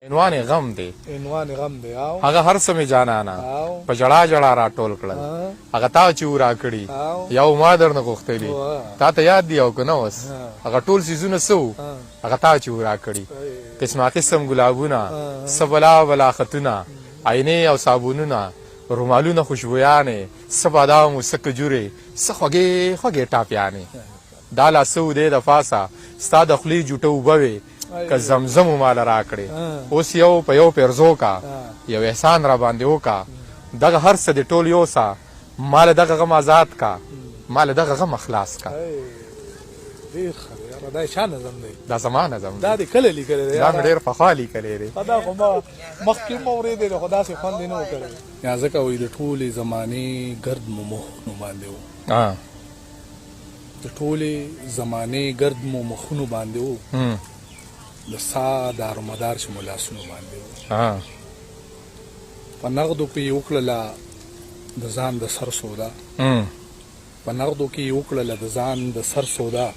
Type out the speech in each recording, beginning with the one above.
عنوان یې غم دی. عنوان یې غم دی او. هغه هر څه مې جانانه په ژړا ژړا راټول کړل هغه تا چې وو راکړي یا وو ما درنه غوښتلي تا ته یاد دي او که نه اوس هغه ټول څیزونه څه وو هغه تا چې وو راکړي قسما قسم ګلابونه څه بلا بلا خطونه آینې او صابونونه رومالونه خوشبویانې څه بادام و څه کجورې څه خوږې خوږې ټاپیانې دا لا څه وو دی د پاسه ستا د خولې جوټه اوبه وې که زمزم ماله راکړې اوس یو په یو پیرزو کا یو احسان را باندې وکا دغه هر څه دې ټول یوسه ما له دغه غم آزاد کا ما له دغه غم خلاص کا. ډیر ښه دی یاره، دا چا نظم دی؟ دا زما نظم دی. دا دې کله لیکلی دی؟ دا مې ډیر پخوا لیکلی دی. دا خو ما مخکې هم اورېدلی دی خو داسې خوند یې نه و کړی. یا ځکه وایي د ټولې زمانې ګرد مو مخونو باندې و. د ټولې زمانې ګرد مو مخونو باندې وو، د ساه دارومدار چې مو لاسونو باندې وو. په نغدو کې یې وکړله د ځان د سر سودا، په نغدو کې یې وکړله د ځان د سر سودا،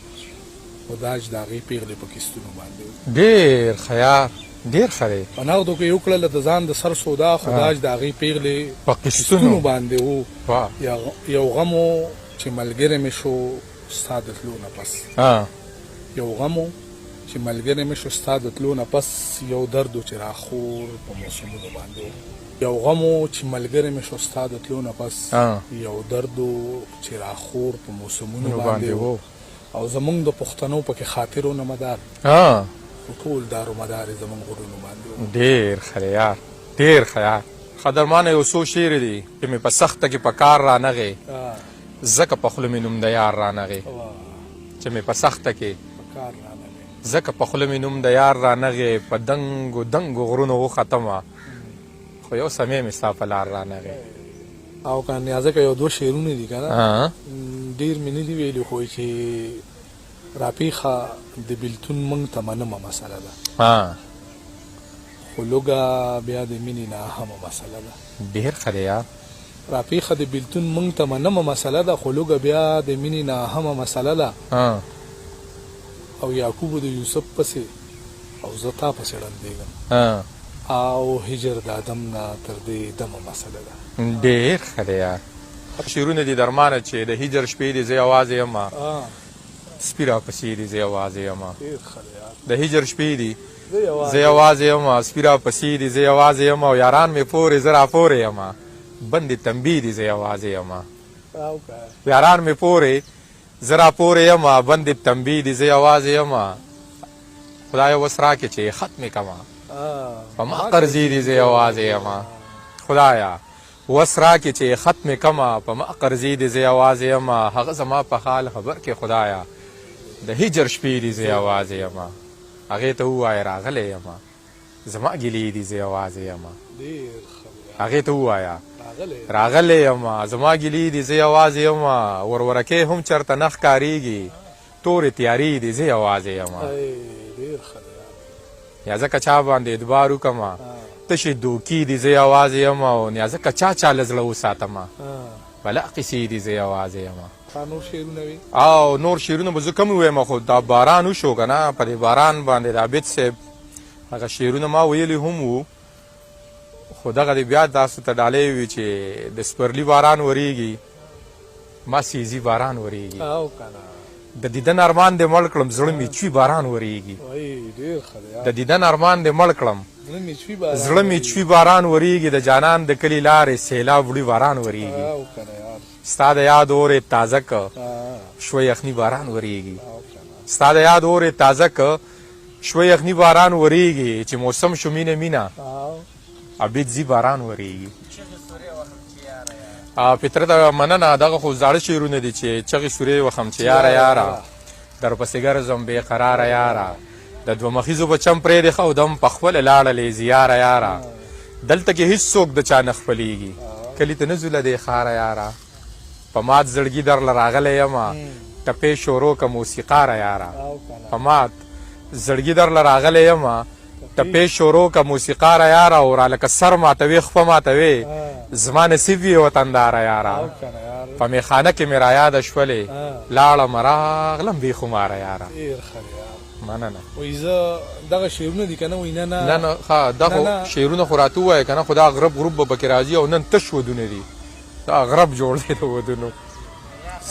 خو داج د هغې پېغلې په کښتونو باندې وو. ډېر ښه یار، ډېر ښه دی. په نغدو کې یې وکړله د ځان د سر سودا، خو داج د هغې پېغلې په قسطونو باندې وو. یو غم و چې ملګری مې شو ستا د تلو نه پس، یو غم و چې ملګری مې شو ستا د تلو نه پس، یو درد و چې راخور په موسمونو باندې و. یو غم و چې ملګری مې شو ستا د تلو نه پس، یو درد و چې راخور په موسمونو باندې و. او زمونږ د پښتنو پکې خاطر و نه مدار، خو ټول دارو مدار یې زمونږ غرونو باندې و. ډېر ښه دی یار، ډېر ښه یار. قدرمنه یو څو شعر دي چې مې په سخته کې په کار رانغی، ځکه په خوله مې نوم د یار رانغی. چې مې په سخته کې ځکه په خوله مې نوم د یار رانغی، په دنګو دنګو غرونو وختمه خو یو سمې مې ستا په لار رانغی. او که نیازکه یو دوه شعرونه دي که نه، ډېر مې نه دي ویلي، خو چې راپېښه د بېلتون موږ ته منمه مسله ده، خو لوږه بیا د مینې نه اهمه مسله ده. ډېر ښه دی یار. راپېښه د بېلتون موږ ته منمه مسله ده، خو لوږه بیا د مینې نه اهمه مسله ده. او یعقوب د یوسف پسې او زه تا پسې ړندېږم، او هجر د آدم نه تر دې دمه مسله ده. ډېر ښه دی یار. شعرونه دي درمانه چې د هجر شپې دي زه یوازې یم، سپي راپسې دي زه یوازې یم. د هجر شپې دي زه یوازې یم، سپي راپسې دي زه یوازې یم، او یاران مې پورې زه راپورې یم، بندې تنبې دي زه یوازې یم. یاران مې پورې زه راپورې یم، بندې تنبې دي زه یوازې یم، خدای وس راکې چې ختمې کمه، په ما قرضې دي زه یوازې یم. خدایا وس راکې چې ختمې کمه، په ما قرضې دي زه یوازې یم، هغه زما په حال خبر کې خدایا، د هجر شپې دي زه یوازې یم، هغې ته ووایه راغلی یم، زما ګیلې دي زه یوازې یم. هغې ته ووایه راغلی یم، زما ګیلې دي زه یوازې یم، ورورکې هم چېرته نه ښکارېږي، تورې تیارې دي زه یوازې یم. یا ځکه چا باندې اعتبار وکړم، تشې دوکې دي زه یوازې یم، او یا ځکه چا چا له زړه وساتم، بلا قصې دي زه یوازې یم. نور شعرونه وي؟ او نور شعرونه به زه کم ووایم، خو دا باران وشو که نه، په دې باران باندې د عابد صاحب هغه شعرونه ما ویلي هم وو، خو دغه دې بیا تاسو ته ډالۍ وي چې د سپرلي باران ورېږي، ما سیزي باران ورېږي، د دیدن ارمان دې مړ کړم، زړه مې چوي باران ورېږي. د دیدن ارمان دې مړ کړم، زړه مې چوي باران ورېږي، د جانان د کلي لارې سیلاب وړي باران ورېږي، ستا د یاد اور یې تازه که شوه یخني باران ورېږي، ستا د یاد اور یې تازه که شوه یخني باران ورېږي، چې موسم شو مینه مینه عابد ځي باران ورېږي. فطرت مننه، دغه خو زاړه شعرونه دي چې چغې سورې وخم چې یاره یاره در پسې ګرځم بې قراره یاره، د دوه مخیزو په چم پرې دې خودم په خپله لاړلې ځي یاره یاره، دلته کې هیڅوک د چا نه خپلېږي، کلي ته نه ځو له دې ښاره یاره، په مات زړګي درله راغلی یم، ټپې شروع که موسیقاره یاره، په مات زړګي درله راغلی یم، ټپې شروع که موسیقاره یاره، او را لکه سر ماتوې خپه ماتوې، زما نصیب وي وطنداره یاره، په میخانه کې مې رایاده شولې، لاړم راغلم بې خماره یاره. مننه. وایي زه دغه شعرونه دي که نه، وایي نه نه نه نه، ښه دا خو شعرونه خو راته ووایه که نه، خو دا غرب غروب به پکې راځي او نن تش ودونه دي، دا غرب جوړ دی د ودونو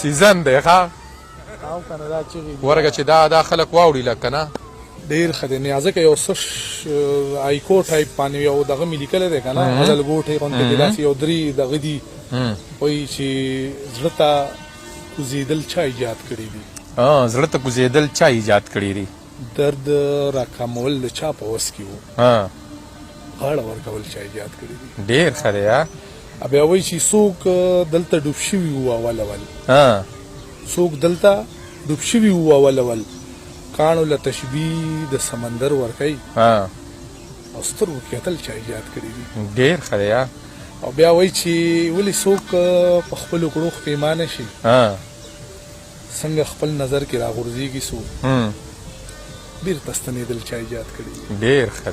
سیزن دی. ښه او که نه دا چیغې دي ورګه چې دا دا خلک واوړي لکه نه. ډېر ښه دی نیازکه، یو څه آیکو ټایپ باندې یو دغه مې لیکلی دی که نه، غزل ګوټې غوندې دی، داسې یو درې دغه دي. وایي چې زړه ته کوزېدل چا ایجاد کړي دي؟ زړه ته کوزېدل چا ایجاد کړي دي؟ درد راکمول د چا په وس کې وو، غاړه ورکول چا ایجاد کړي دي؟ ډېر ښه دی. بیا وایي چې څوک دلته ډوب شوي وو اول اول، څوک دلته ډوب شوي وو اول اول، کاڼو له تشبیه د سمندر ورکوي او سترګو کې کتل چا ایجاد کړي دي؟ ډېر ښه دی. او بیا وایي چې ولې څوک په خپلو کړو پښېمانه شي، څنګه خپل نظر کې راغورځېږي څوک، بیرته ستنېدل چا ایجاد کړي دي؟ ډېر ښه.